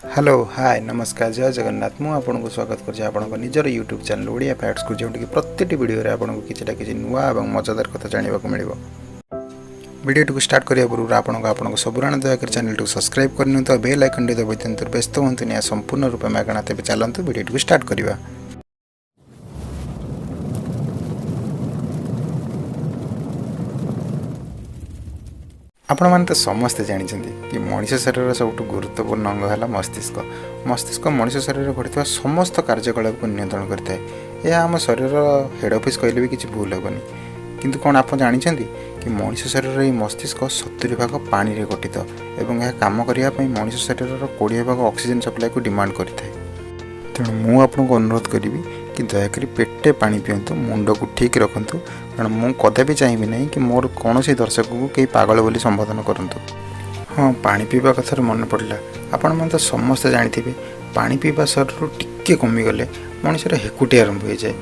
Hello, ହାଏ, ନମସ୍କାର, ଜୟ ଜଗନ୍ନାଥ। ମୁଁ ଆପଣଙ୍କୁ ସ୍ୱାଗତ କରୁଛି ଆପଣଙ୍କ ନିଜର ୟୁଟ୍ୟୁବ୍ ଚ୍ୟାନେଲ୍ ଓଡ଼ିଆ ଫ୍ୟାକ୍ଟସକୁ, ଯେଉଁଠିକି ପ୍ରତିଟି ଭିଡ଼ିଓରେ ଆପଣଙ୍କୁ କିଛି ନା କିଛି ନୂଆ ଏବଂ ମଜାଦାର କଥା ଜାଣିବାକୁ ମିଳିବ। ଭିଡ଼ିଓଟିକୁ ଷ୍ଟାର୍ଟ କରିବା ପୂର୍ବରୁ ଆପଣଙ୍କୁ ଆପଣଙ୍କ ସବୁରାଣ ଦୟାକରି ଚ୍ୟାନେଲଟିକୁ ସବସ୍କ୍ରାଇବ୍ କରିନିଅନ୍ତୁ ଆଉ ବେଲ୍ ଆଇକନ୍ଟି ଦବାଇ ଦିଅନ୍ତୁ। ବ୍ୟସ୍ତ ହୁଅନ୍ତୁନି, ଏହା ସମ୍ପୂର୍ଣ୍ଣ ରୂପେ ମାଗଣା। ତେବେ ଚାଲନ୍ତୁ, ଭିଡ଼ିଓଟିକୁ ଷ୍ଟାର୍ଟ କରିବା। ଆପଣମାନେ ତ ସମସ୍ତେ ଜାଣିଛନ୍ତି କି ମଣିଷ ଶରୀରର ସବୁଠୁ ଗୁରୁତ୍ୱପୂର୍ଣ୍ଣ ଅଙ୍ଗ ହେଲା ମସ୍ତିଷ୍କ। ମସ୍ତିଷ୍କ ମଣିଷ ଶରୀରରେ ଘଟିଥିବା ସମସ୍ତ କାର୍ଯ୍ୟକଳାପକୁ ନିୟନ୍ତ୍ରଣ କରିଥାଏ। ଏହା ଆମ ଶରୀରର ହେଡ଼୍ ଅଫିସ୍ କହିଲେ ବି କିଛି ଭୁଲ ହେବନି। କିନ୍ତୁ କ'ଣ ଆପଣ ଜାଣିଛନ୍ତି କି ମଣିଷ ଶରୀରର ଏହି ମସ୍ତିଷ୍କ 70 ଭାଗ ପାଣିରେ ଗଠିତ ଏବଂ ଏହା କାମ କରିବା ପାଇଁ ମଣିଷ ଶରୀରର 20 ଭାଗ ଅକ୍ସିଜେନ୍ ସପ୍ଲାଇକୁ ଡିମାଣ୍ଡ କରିଥାଏ? ତେଣୁ ମୁଁ ଆପଣଙ୍କୁ ଅନୁରୋଧ କରିବି କି ଦୟାକରି ପେଟେ ପାଣି ପିଅନ୍ତୁ, ମୁଣ୍ଡକୁ ଠିକ୍ ରଖନ୍ତୁ, କାରଣ ମୁଁ କଦାପି ଚାହିଁବି ନାହିଁ କି ମୋର କୌଣସି ଦର୍ଶକଙ୍କୁ କେହି ପାଗଳ ବୋଲି ସମ୍ବୋଧନ କରନ୍ତୁ। ହଁ, ପାଣି ପିଇବା କଥାରୁ ମନେ ପଡ଼ିଲା, ଆପଣମାନେ ତ ସମସ୍ତେ ଜାଣିଥିବେ, ପାଣି ପିଇବା ଶରୀରରୁ ଟିକେ କମିଗଲେ ମଣିଷର ହେକୁଟି ଆରମ୍ଭ ହୋଇଯାଏ।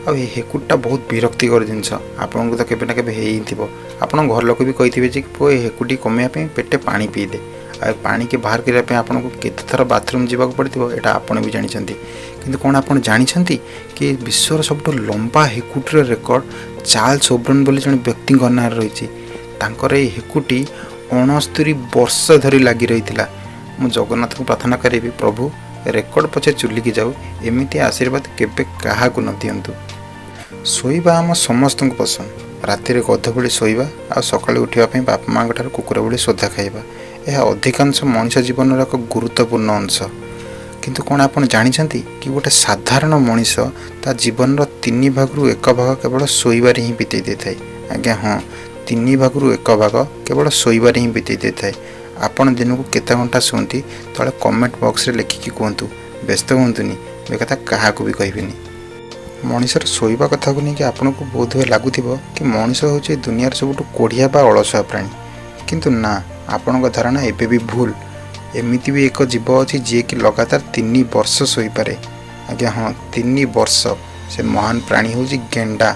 ଆଉ ଏ ହେକୁଟିଟା ବହୁତ ବିରକ୍ତିକର ଜିନିଷ। ଆପଣଙ୍କୁ ତ କେବେ ନା କେବେ ହେଇଥିବ। ଆପଣଙ୍କ ଘର ଲୋକ ବି କହିଥିବେ ଯେ ପୁଅ, ଏ ହେକୁଟି କମିବା ପାଇଁ ପେଟେ ପାଣି ପିଇଦେ। ଆଉ ଏ ପାଣିକି ବାହାର କରିବା ପାଇଁ ଆପଣଙ୍କୁ କେତେ ଥର ବାଥରୁମ୍ ଯିବାକୁ ପଡ଼ିଥିବ, ଏଇଟା ଆପଣ ବି ଜାଣିଛନ୍ତି। କିନ୍ତୁ କ'ଣ ଆପଣ ଜାଣିଛନ୍ତି କି ବିଶ୍ୱର ସବୁଠୁ ଲମ୍ବା ହେକୁଟିର ରେକର୍ଡ଼ ଚାର୍ଲସ ଓବ୍ରନ୍ ବୋଲି ଜଣେ ବ୍ୟକ୍ତିଙ୍କ ନାଁରେ ରହିଛି? ତାଙ୍କର ଏହି ହେକୁଟି 69 ବର୍ଷ ଧରି ଲାଗି ରହିଥିଲା। ମୁଁ ଜଗନ୍ନାଥଙ୍କୁ ପ୍ରାର୍ଥନା କରିବି, ପ୍ରଭୁ, ରେକର୍ଡ଼ ପଛେ ଚୁଲିକି ଯାଉ, ଏମିତି ଆଶୀର୍ବାଦ କେବେ କାହାକୁ ନ ଦିଅନ୍ତୁ। ଶୋଇବା ଆମ ସମସ୍ତଙ୍କୁ ପସନ୍ଦ। ରାତିରେ ଗଧ ଭଳି ଶୋଇବା ଆଉ ସକାଳୁ ଉଠିବା ପାଇଁ ବାପା ମାଆଙ୍କ ଠାରୁ କୁକୁର ଭଳି ଶୋଧା ଖାଇବା, ଏହା ଅଧିକାଂଶ ମଣିଷ ଜୀବନର ଏକ ଗୁରୁତ୍ୱପୂର୍ଣ୍ଣ ଅଂଶ। କିନ୍ତୁ କ'ଣ ଆପଣ ଜାଣିଛନ୍ତି କି ଗୋଟେ ସାଧାରଣ ମଣିଷ ତା ଜୀବନର ତିନି ଭାଗରୁ ଏକ ଭାଗ କେବଳ ଶୋଇବାରେ ହିଁ ବିତେଇ ଦେଇଥାଏ? ଆଜ୍ଞା ହଁ, ତିନି ଭାଗରୁ ଏକ ଭାଗ କେବଳ ଶୋଇବାରେ ହିଁ ବିତେଇ ଦେଇଥାଏ। ଆପଣ ଦିନକୁ କେତେ ଘଣ୍ଟା ଶୁଅନ୍ତି, ତଳେ କମେଣ୍ଟ ବକ୍ସରେ ଲେଖିକି କୁହନ୍ତୁ। ବ୍ୟସ୍ତ ହୁଅନ୍ତୁନି, ଏ କଥା କାହାକୁ ବି କହିବେନି। ମଣିଷର ଶୋଇବା କଥାକୁ ନେଇକି ଆପଣଙ୍କୁ ବୋଧହୁଏ ଲାଗୁଥିବ କି ମଣିଷ ହେଉଛି ଏ ଦୁନିଆର ସବୁଠୁ କୋଢ଼ିଆ ବା ଅଳସୁଆ ପ୍ରାଣୀ। କିନ୍ତୁ ନା, ଆପଣଙ୍କ ଧାରଣା ଏବେ ବି ଭୁଲ। ଏମିତି ବି ଏକ ଜୀବ ଅଛି, ଯିଏକି ଲଗାତାର 3 ବର୍ଷ ଶୋଇପାରେ। ଆଜ୍ଞା ହଁ, 3 ବର୍ଷ। ସେ ମହାନ ପ୍ରାଣୀ ହେଉଛି ଗେଣ୍ଡା।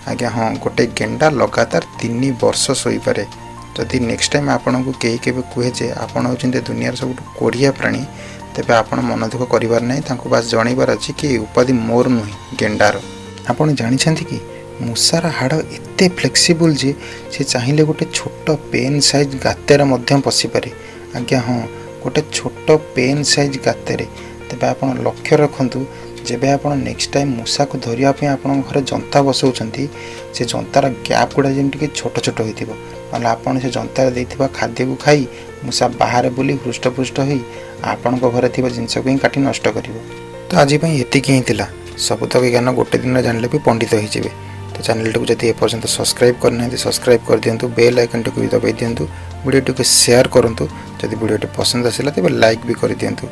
ଆଜ୍ଞା ହଁ, ଗୋଟେ ଗେଣ୍ଡା ଲଗାତାର 3 ବର୍ଷ ଶୋଇପାରେ। ଯଦି ନେକ୍ସଟ ଟାଇମ୍ ଆପଣଙ୍କୁ କେହି କେବେ କୁହେ ଯେ ଆପଣ ହେଉଛନ୍ତି ଦୁନିଆର ସବୁଠୁ କୋଢ଼ିଆ ପ୍ରାଣୀ, ତେବେ ଆପଣ ମନ ଦୁଃଖ କରିବାର ନାହିଁ। ତାଙ୍କୁ ବାସ୍ ଜଣାଇବାର ଅଛି କି ଏ ଉପାଧି ମୋର ନୁହେଁ, ଗେଣ୍ଡାର। ଆପଣ ଜାଣିଛନ୍ତି କି ମୂଷାର ହାଡ଼ ଏତେ ଫ୍ଲେକ୍ସିବୁଲ୍ ଯେ ସେ ଚାହିଁଲେ ଗୋଟେ ଛୋଟ ପେନ୍ ସାଇଜ୍ ଗାତରେ ମଧ୍ୟ ପଶିପାରେ? ଆଜ୍ଞା ହଁ, ଗୋଟେ ଛୋଟ ପେନ୍ ସାଇଜ୍ ଗାତରେ। ତେବେ ଆପଣ ଲକ୍ଷ୍ୟ ରଖନ୍ତୁ, ଯେବେ ଆପଣ ନେକ୍ସଟ ଟାଇମ୍ ମୂଷାକୁ ଧରିବା ପାଇଁ ଆପଣଙ୍କ ଘରେ ଜନ୍ତା ବସାଉଛନ୍ତି, ସେ ଜନ୍ତାର ଗ୍ୟାପ୍ ଗୁଡ଼ା ଯେମିତି ଟିକେ ଛୋଟ ଛୋଟ ହୋଇଥିବ। ନହେଲେ ଆପଣ ସେ ଜନ୍ତାରେ ଦେଇଥିବା ଖାଦ୍ୟକୁ ଖାଇ ମୂଷା ବାହାରେ ବୁଲି ହୃଷ୍ଟପୁଷ୍ଟ ହୋଇ ଆପଣଙ୍କ ଘରେ ଥିବା ଜିନିଷକୁ ହିଁ କାଟି ନଷ୍ଟ କରିବ। ତ ଆଜି ପାଇଁ ଏତିକି ହିଁ ଥିଲା। ସବୁତକ ଜ୍ଞାନ ଗୋଟେ ଦିନ ଜାଣିଲେ ବି ପଣ୍ଡିତ ହୋଇଯିବେ। ତ ଚ୍ୟାନେଲଟିକୁ ଯଦି ଏପର୍ଯ୍ୟନ୍ତ ସବସ୍କ୍ରାଇବ୍ କରିନାହାନ୍ତି, ସବସ୍କ୍ରାଇବ୍ କରିଦିଅନ୍ତୁ, ବେଲ୍ ଆଇକନ୍ଟିକୁ ବି ଦବାଇ ଦିଅନ୍ତୁ, ଭିଡ଼ିଓଟିକୁ ସେୟାର କରନ୍ତୁ। ଯଦି ଭିଡ଼ିଓଟି ପସନ୍ଦ ଆସିଲା, ତେବେ ଲାଇକ୍ ବି କରିଦିଅନ୍ତୁ।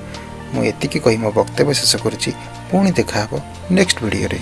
ମୁଁ ଏତିକି କହି ମୋ ବକ୍ତବ୍ୟ ଶେଷ କରୁଛି। ପୁଣି ଦେଖାହେବ ନେକ୍ସଟ ଭିଡ଼ିଓରେ।